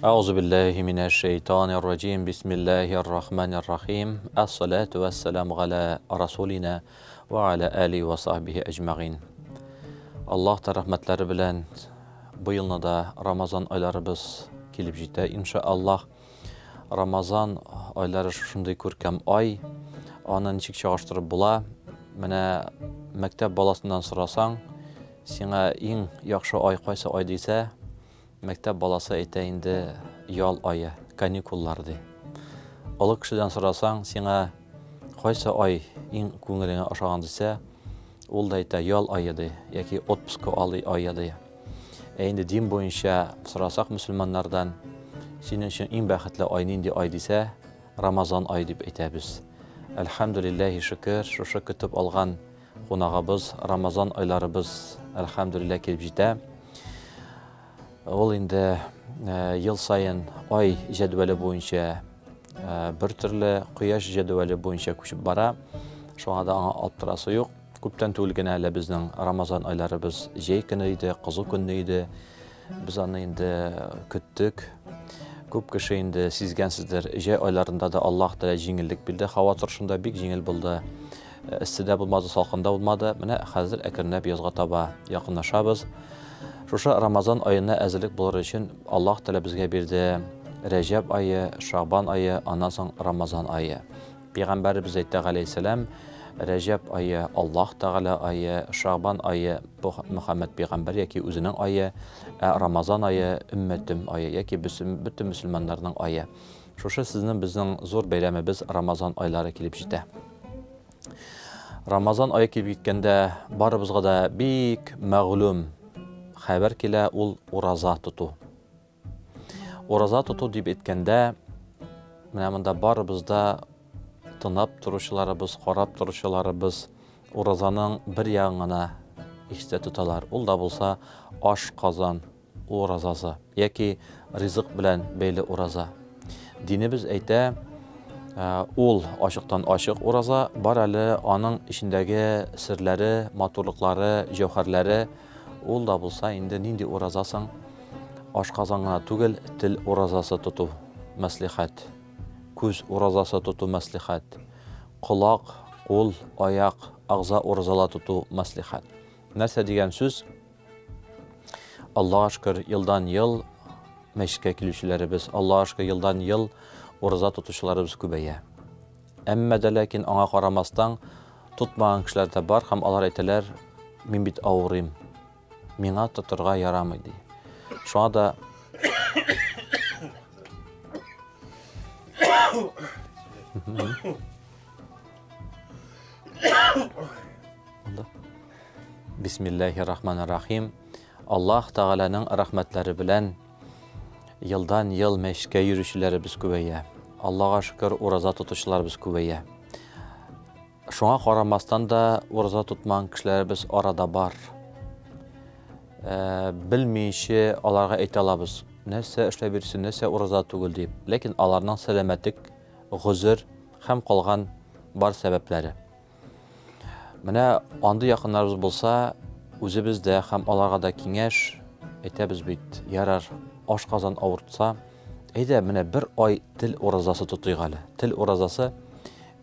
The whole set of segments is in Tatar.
Әгъузу биллаһи минәш шәйтанир раҗим. Бисмиллаһир рахманир рахим. Ассалату вассаламу галя расулина ва аля али ва сахбихи әҗмәгыйн. Аллаһ та рәхмәтләре белән бу елны да Рамазан айларыбыз килеп җитә, иншааллаһ. Рамазан айлары шушындый күркәм ай. Аны ничек чагыштырып була? Менә мәктәп баласыннан сорасаң, сиңа иң яхшы ай кайсы ай дисә, мәктәп баласы әйтә инде ял ае, каникуллар ди. Олы кешедән сорасаң, сиңа кайсы ай иң күңелеңә ошаган дисә, ул да әйтә ял ае ди, яки отпуск ае ди. Ә инде дин буенча сорасак мөселманнардан, синең өчен иң бәхетле ай нинди ай дисә, Рамазан ае дип әйтәбез. Әлхәмдүлилләһи шөкер, шушы көтеп алган кунагыбыз, Рамазан айларыбыз, әлхәмдүлилләһ, килеп җитә. Ул инде ел саен ай җәдвәле буенча бер төрле, кояш җәдвәле буенча күчеп бара. Шуңа да аңа аптырасы юк. Күптән түгел генә әле безнең Рамазан айларыбыз җәй көне иде, кызу көнне иде. Без аны инде көттек. Күп кеше инде сизгәнсездер, җәй айларында да Аллаһ Тәгалә җиңеллек бирде. Һава торышында бик җиңел булды. Эссе дә булмады, салкын да булмады. Менә хәзер әкренләп язга таба якынлашабыз. Шушы Рамазан аена әзерлек булыр өчен Аллаһ Тәгалә безгә бирде Рәҗәб ае, Шагбан ае, аннан соң Рамазан ае. Пәйгамбәребез әйтте галәйһиссәлам, Рәҗәб ае Аллаһ Тәгалә ае, Шагбан ае Мөхәммәд пәйгамбәр яки үзенең ае, ә Рамазан ае өммәтем ае яки бөтен мөселманнарның ае. Шушы сезнең безнең зур бәйрәмебез Рамазан айлары килеп җитә. Рамазан ае килеп җиткәндә барыбызга да бик мәгълүм хәбәр килә, ул ураза тоту. Ураза тоту дип әйткәндә, менә монда барыбыз да тынап торучыларыбыз, карап торучыларыбыз уразаның бер ягын гына истә тоталар. Ул да булса аш казан уразасы яки ризык белән бәйле ураза. Динебез әйтә, ул ачыктан ачык ураза, бар әле аның эчендәге серләре, матурлыклары, җәүһәрләре, ул да булса инде нинди уразасың? Ашказан гына түгел, тел уразасы тоту мәслихәт. Күз уразасы тоту мәслихәт. Колак, кул, аяк, агза уразала тоту мәслихәт. Нәрсә дигән сүз? Аллаһка шөкер, елдан ел мәчеткә килүчеләребез, Аллаһка шөкер, елдан ел ураза тотучыларыбыз күбәя. Әмма дә ләкин аңа карамастан тотмаган кешеләр дә бар һәм алар әйтәләр, мин бит авырыйм. Миңа тотырга ярамый ди. Шуңа да Бисмиллахи рахмани рахим. Аллаһ Тәгаләнең рәхмәтләре белән елдан ел мәчеткә йөрүчеләребез күбәя. Аллаһка шөкер, ураза тотучыларыбыз күбәя. Шуңа карамастан да ураза тотмаган кешеләребез арада бар. Э, белмейше аларга әйтә алабыз, нәрсә эшләп йөрсен, нәрсә ураза түгел дип. Ләкин аларның сәламәтлек, гозер һәм калган бар сәбәпләре. Менә андый якыннарыбыз булса, үзебез дә һәм аларга да киңәш әйтәбез бит, ярар, ашказан авыртса, әйдә, менә бер ай тел уразасы тотыйк әле. Тел уразасы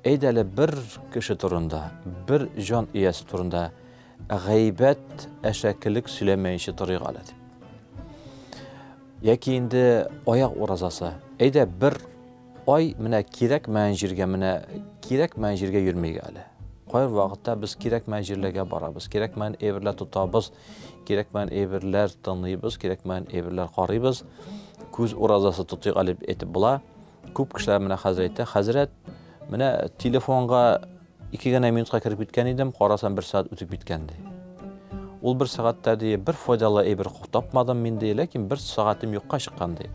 Әйдә әле бер кеше турында, бер җан иясе турында гайбәт, әшәкелек сөйләмәенчә торыйк әле дип. Яки инде аяк уразасы. Әйдә бер ай менә кирәкмәгән җиргә, менә кирәкмәгән җиргә йөрмик әле. Кайбер вакытта без кирәкмәгән җирләргә барабыз, кирәкмәгән әйберләр тотабыз, кирәкмәгән әйберләр тыңлыйбыз, кирәкмәгән әйберләр карыйбыз. Күз уразасы тотыйк әле дип әйтеп була. Күп кешеләр менә хәзер әйтә, хәзрәт, менә телефонга ике генә минутка кереп киткән идем, карасам бер сәгать үтеп киткән ди. Ул бер сәгатьтә ди, бер файдалы әйбер тапмадым мин ди, ләкин бер сәгатем юкка чыккан ди.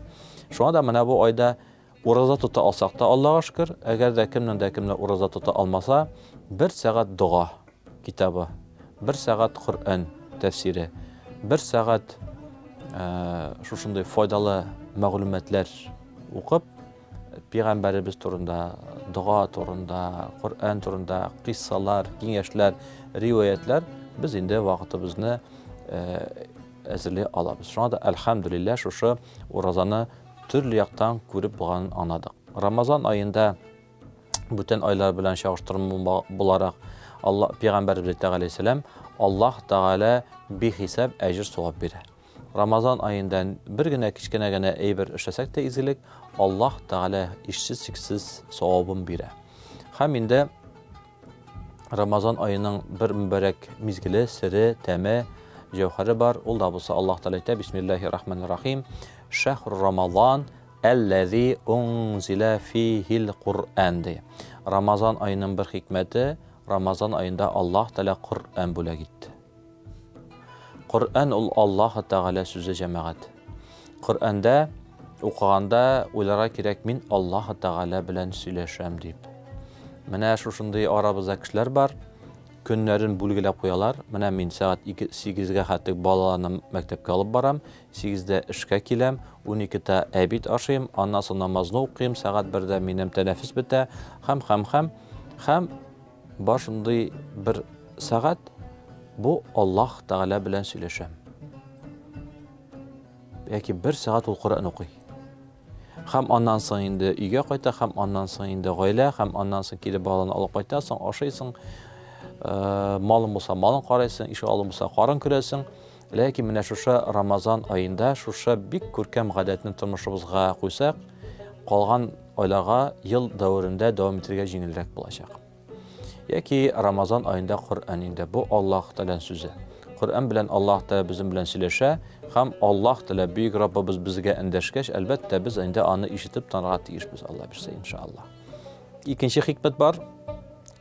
Шуңа да менә бу айда ураза тота алсак та Аллага шөкер, әгәр дә кемнең дә кемнең ураза тота алмаса, бер сәгать дога китабы, бер сәгать Коръән тәфсире, бер сәгать шушындый файдалы мәгълүматлар укып, пәйгамбәребез турында, дога турында, Коръән турында кыйссалар, киңәшләр, риваятлар, без инде вакытыбызны әзерли алабыз. Шуңа да, әлхәмдүлилләһ, шушы уразаны төрле яктан күреп булганын аңладык. Рамазан аенда бүтән айлар белән чагыштырма буларак, Алла пәйгамбәребез әйтә галәйһиссәлам, Аллаһ Тәгалә бихисап әҗер савап бирә. Рамазан аенда бер генә кечкенә генә әйбер эшләсәк тә изгелек, Аллаһ Тәгалә ишсез-чиксез савабын бирә. Һәм инде Рамазан аеның бер мөбарәк мизгеле, сере, тәме, җәүһәре бар. Ул да булса Аллаһ Тәгалә әйтә, Бисмиллаһир Рахманир Рахим, Шәһру Рамазан әлләзи унзиля фихил Куръан ди. Рамазан аеның бер хикмәте, Рамазан аенда Аллаһ Тәгалә Коръән бүләк итте. Коръән ул Аллаһ Тәгалә сүзе, җәмәгать. Коръәндә укыганда уйларга кирәк, мин Аллаһ Тәгалә белән сөйләшәм дип. Менә шушындый арабызда кешеләр бар, көннәрен бүлгеләп куялар. Менә мин сәгать 2 8-гә хәтлек балаларны мәктәпкә алып барам, 8-дә эшкә киләм, 12-дә әбит ашыйм, аннан соң намазны укыйм, сәгать 1-дә минем тәнәфес бетә, һәм һәм һәм һәм бар шундый бер сәгать, бу Аллаһ Тәгалә белән сөйләшәм. Яки бер сәгать ул Коръән укый. Һәм аннан соң инде өйгә кайта, һәм аннан соң инде гаилә, һәм аннан соң килеп баланы алып кайтасың, ашыйсың, малың булса малын карыйсың, ишек алдың булса карын көрәсең. Ләкин менә шушы Рамазан аенда шушы бик күркәм гадәтне тормышыбызга куйсак, калган айларга ел дәверендә дәвам итәргә җиңелрәк булачак. Яки Рамазан аенда Коръән инде бу Аллаһ Тәгаләнең сүзе. Коръән белән Аллаһ Тәгалә безнең белән сөйләшә һәм Аллаһ Тәгалә бөек Раббыбыз безгә эндәшкәч, әлбәттә, без инде аны ишетеп танырга тиешбез, Алла бирсә, иншаллаһ. Икенче хикмәт бар.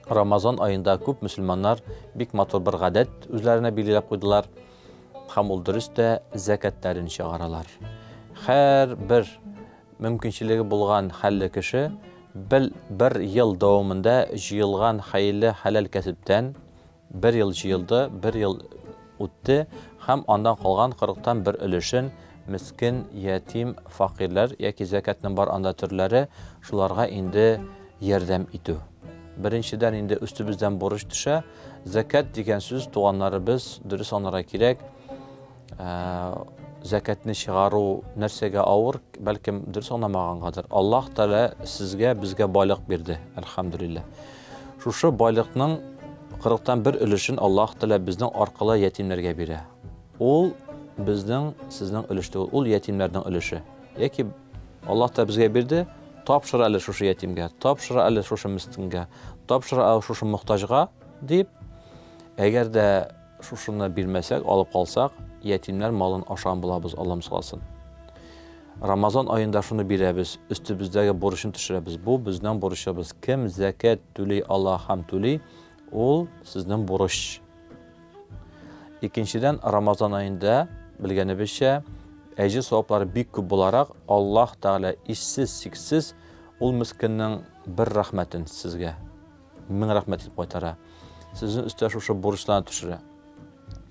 Рамазан аенда күп мөселманнар бик матур бер гадәт үзләренә билгеләп куйдылар. Һәм ул дөрес тә зәкәтләрен чыгаралар. Һәр бер мөмкинчелеге булган хәлле кеше бел бер ел дәвамында җыелган хәерле хәләл кәсептән бер ел җыелды, бер ел үтте һәм аннан калган кырыктан бер өлешен мескен, ятим, факирләр яки зәкәтнең бар анда төрләре, шуларга инде ярдәм итү. Беренчедән инде өстебездән бурыч төшә. Зәкәт дигән сүз, туганнарыбыз, дөрес аңларга кирәк. Зәкәтне чыгару нәрсәгә авыр, бәлкем дөрес аңламагангадыр. Аллаһ Тәгалә сезгә, безгә байлык бирде, әлхәмдүлилләһ. Шушы байлыкның кырыктан бер өлешен Аллаһ Тәгалә безнең аркылы ятимнәргә бирә. Ул безнең, сезнең өлеш түгел, ул ятимнәрнең өлеше. Яки Аллаһ Тәгалә безгә бирде, тапшыр әле шушы ятимгә, тапшыр әле шушы мескенгә, тапшыр әле шушы мохтаҗга дип, әгәр дә Шушыны бирмәсәк, алып калсак, ятимнәр малын ашаган булабыз, Аллам сакласын. Рамазан аенда шуны бирәбез, өстебездәге бурычны төшерәбез. Бу безнең бурычыбыз. Кем зәкят түли ала һәм түли, ул сезнең бурыч. Икенчедән, Рамазан аенда, белгәнебезчә, әҗер саваплары бик күп буларак, Аллаһ Тәгалә ишсез-чиксез ул мескеннең бер рәхмәтен сезгә Мең рәхмәт итеп кайтара. Сезнең өстә шушы бурычларны төшерә.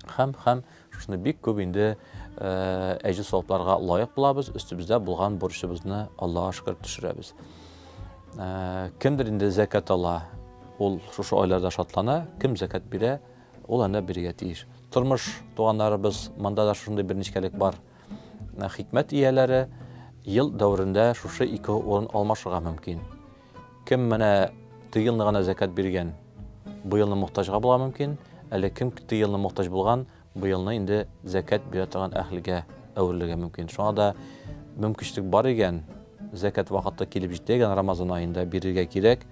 Һәм һәм шушыны бик күп инде әҗер савапларга лаек булабыз, өстебездә булган бурычыбызны Аллаһка шөкер төшерәбез. Кемдер инде зәкят ала, ул шушы айларда шатлана, кем зәкят бирә, ул аны бирергә тиеш. Тормыш туганнарыбыз, монда да шушындый бер нечкәлек бар. Хикмәт ияләре ел дәверендә шушы ике урын алмашырга мөмкин. Кем менә теге елны гына зәкят биргән, бу елны мохтаҗга була мөмкин, әле кем теге елны мохтаҗ булган, бу елны инде зәкят бирә торган әһелгә әверелергә мөмкин. Шуңа да мөмкинчелек бар икән, зәкят вакыты килеп җитә икән, Рамазан аенда бирергә кирәк.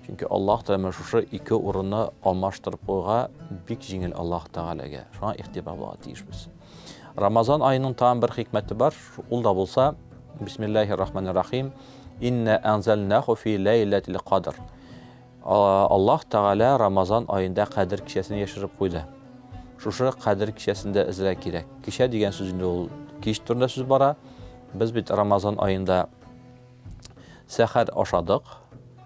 Чөнки Аллаһ Тәгалә менә шушы ике урынны алмаштырып куюга бик җиңел Аллаһ Тәгаләгә. Шуңа игътибар булырга тиешбез. Рамазан аеның тагын бер хикмәте бар, ул да булса, Бисмиллаһир Рахманир Рахим, Инна анзалнаху фи ләйләтил кадр. Аллаһ Тәгалә Рамазан аенда Кадер кичәсен яшереп куйды. Шушы Кадер кичәсендә эзләргә кирәк. Кичә дигән сүз инде ул кич турында сүз бара. Без бит Рамазан аенда сәхәр ашадык,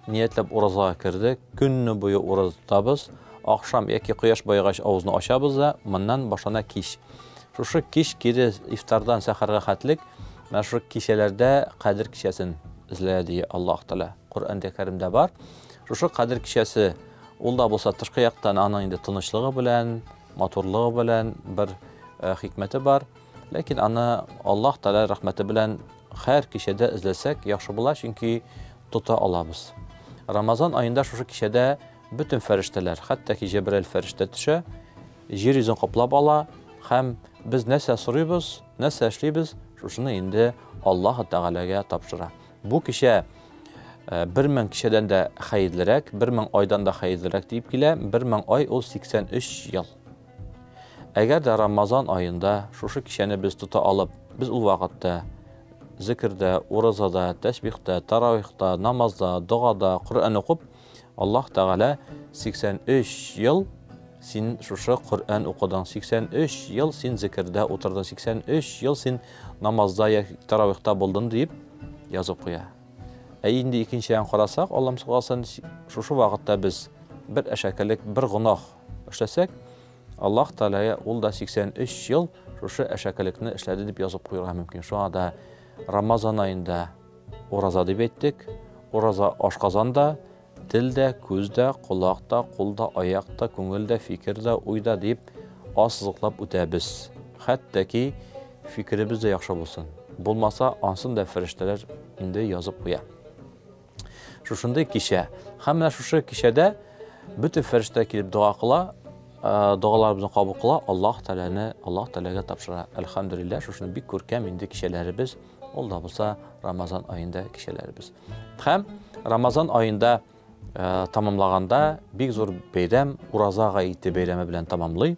ниятләп уразага кердек, көнне буе ураза тотабыз. Ахшам яки кояш баегач авызны ачабыз да, моннан башлана кич. Шушы кич кире ифтардан сәхәргә хәтлек Менә шушы кичәләрдә Кадер кичәсен эзлә ди Аллаһ Тәгалә. Коръәндә Кәримдә бар. Шушы Кадер кичәсе ул да булса тышкы яктан аның инде тынычлыгы белән, матурлыгы белән бер хикмәте бар. Ләкин аны Аллаһ Тәгалә рәхмәте белән һәр кичәдә эзләсәк яхшы була, чөнки тота алабыз. Рамазан аенда шушы кичәдә бөтен фәрештәләр, хәтта ки Җәбраил фәрештә төшә, җир йөзен каплап ала һәм без нәрсә сорыйбыз, нәрсә эшлибез, шушыны инде Аллаһ Тәгаләгә тапшыра. Бу кичә 1000 кичәдән дә хәерлерәк, 1000 айдан да хәерлерәк диеп килә. 1000 ай ул 83 ел. Әгәр дә Рамазан аенда шушы кичәне без тота алып, без ул вакытта зикрдә, уразада, тәсбихтә, таравихта, намазда, догада, Коръән укып, Аллаһ Тәгалә 83 ел син шушы Коръән укыдың, 83 ел син зикрдә утырдың, 83 ел син намазда яки таравихта булдың дип язып куя. Ә инде икенче ягын карасак, Аллам сакласын, шушы вакытта без бер әшәкелек, бер гөнаһ эшләсәк, Аллаһ Тәгаләгә ул да 83 ел шушы әшәкелекне эшләде дип язып куярга мөмкин. Шуңа да Рамазан аенда ураза дип әйттек. Ураза ашказан да, тел дә, күз дә, колак та, кул да, аяк та, күңел дә, фикер дә, уй да дип ассызыклап үтәбез. Хәтта ки фикеребез дә яхшы булсын. Булмаса, ансын да фәрештәләр инде язып куя. Шушындый кичә. Һәм менә шушы кичәдә бөтен фәрештә килеп дога кыла, догаларыбызны кабул кыла, Аллаһ Тәгаләне, Аллаһ Тәгаләгә тапшыра. Әлхәмдүлилләһ, шушыны бик күркәм инде кичәләребез, ул да булса Рамазан аенда кичәләребез. Һәм Рамазан аенда тамамлаганда бик зур бәйрәм Ураза гаете бәйрәме белән тамамлый.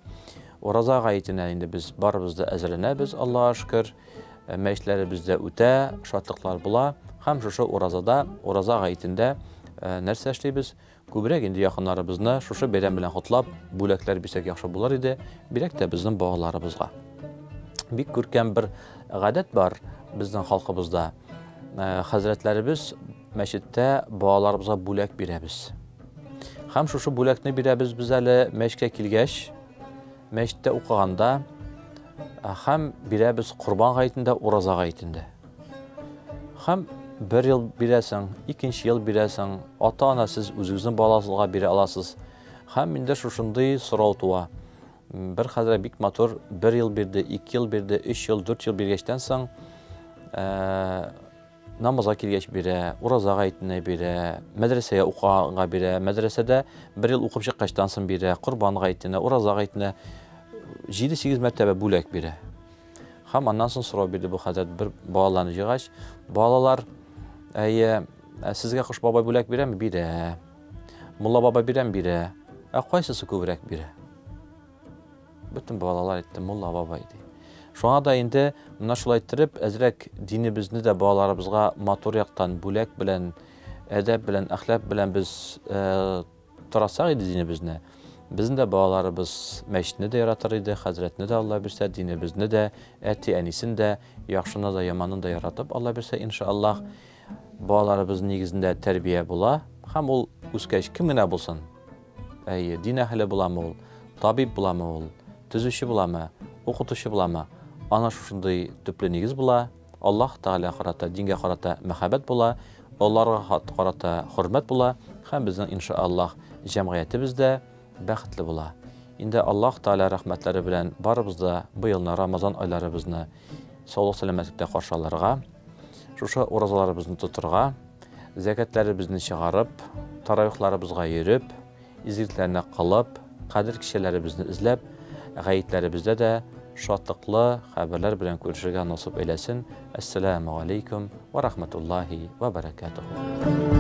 Ураза гаетенә инде без барыбыз да әзерләнәбез, Аллаһка шөкер. Мәчетләребездә үтә, шатлыклар була. Һәм шушы уразада, ураза гаетендә нәрсә эшлибез? Күбрәк инде якыннарыбызны шушы бәйрәм белән котлап, бүләкләр бирсәк яхшы булыр иде, бигрәк тә безнең балаларыбызга. Бик күркәм бер гадәт бар безнең халкыбызда. Хәзрәтләребез мәчеттә балаларыбызга бүләк бирәбез. Һәм шушы бүләкне бирәбез без әле мәчеткә килгәч, мәчеттә укыганда һәм бирәбез Корбан гаетендә, Ураза гаетендә. Һәм бер ел бирәсең, икенче ел бирәсең, ата-ана сез үзегезнең баласызга бирә аласыз. Һәм инде шушындый сорау туа. Бер хәзрәт бик матур бер ел бирде, ике ел бирде, өч ел, дүрт ел биргәчтән соң, намазга килгәч бирә, ураза гаетенә бирә, мәдрәсәгә укыганга бирә, мәдрәсәдә бер ел укып чыккачтан соң бирә, корбан гаетенә, ураза гаетенә 7-8 мәртәбә бүләк бирә. Һәм аннан соң сорау бирде бу хәзрәт бер балаларны җыйгач, балалар, әйе, сезгә Кош бабай бүләк бирәме? Бирә. Мулла бабай бирәме? Бирә. Ә кайсысы күбрәк бирә? Бөтен балалар әйтте, мулла бабай ди. Шуңа да инде менә шулай иттереп, әзрәк динебезне дә балаларыбызга матур яктан, бүләк белән, әдәп белән, әхлак белән без э, тарасак иде динебезне, безнең дә балаларыбыз мәчетне дә яратыр иде, хәзрәтне дә Алла бирсә, динебезне дә, әти-әнисен дә, яхшыны да, яманын да яратып, Алла бирсә, иншаллаһ, балаларыбыз нигезендә тәрбия була һәм ул үскәч кем генә булсын, Әйе, дин әһеле буламы ул, табиб буламы ул, төзүче буламы, укытучы буламы, ана шушындый төпле нигез була, Аллаһ Тәгалә карата, дингә карата мәхәббәт була, олыларга карата хөрмәт була һәм безнең иншаАллаһ җәмгыятебез дә бәхетле була. Инде Аллаһ Тәгалә рәхмәтләре белән барыбыз да быелны Рамазан айларыбызны саулык-сәламәтлектә каршы алырга, шушы уразаларыбызны тотырга, Зәкятләребезне чыгарып, таравихларыбызга йөреп, изгелекләрне кылып, кадер кичәләребезне эзләп, гаетләребездә дә шатлыклы хәбәрләр белән күрешергә насыйп әйләсен. Әссәламү алейкум ва рахматуллаһи ва баракатуху.